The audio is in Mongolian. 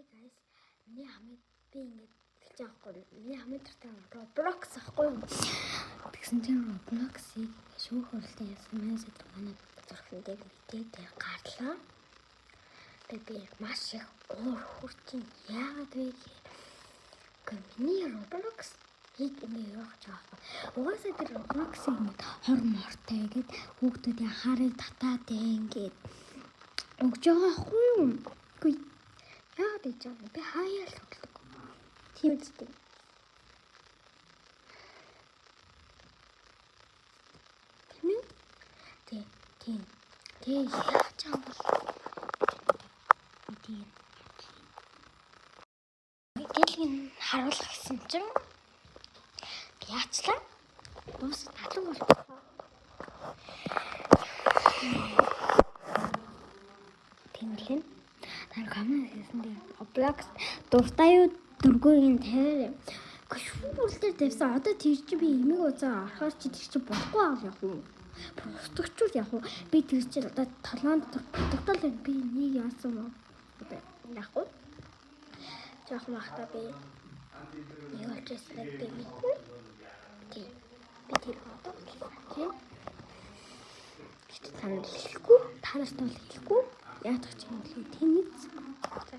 Hi guys. Миний хамгийн би ингэж хэлж байгаа байхгүй. Миний хамгийн дуртай Roblox ахгүй юу? Тэгсэн чинь Roblox-ыг шүүх хуралтай яасан манай сэдв манай зүрхэн дээр мэдээ дээр гарлаа. Тэгээ би маш их уур хүрчин яагаад вэ гэхээр үгүй миний Roblox хийх ингэ явах гэж байгаа байхгүй. Угаасаа тэр Roblox-ыг ингэ хор мортой гэд хүүхдүүдийн харыг татаад ингээд өгж байгаа байхгүй юу? Үгүй яагаад гэж байгаа юм? Би хаяа л тоглодог. Тийм үстэй. Тийм ээ? Тий, тийм. Тий, яаж юм бол? Тийм. Дэлгийг харуулах гэсэн чинь яачлаа? Уус талуу болчихлоо. Тийм л юм. Та коммент хийсэн тийм. Roblox дуртай юу дургүй юм тавиарай. Шүүх дээр тавьсан. Одоо тэр чи би эмэг уцаа орохоор чи тэр чи болохгүй аа яг уу. Бусдагчул яг уу. Би тэр чи одоо толгоон дотор бодогдол байна. Би нэг яасан юм бэ? Яг уу. Жохон байхдаа би нэг болж байсныг би мэднэ. Тийм. Би тэр одоо тийм. Гэвч та нарт хэлэхгүй, та нарт бол хэлэхгүй. Яадаг ч юм бэлээ тийм үз. За.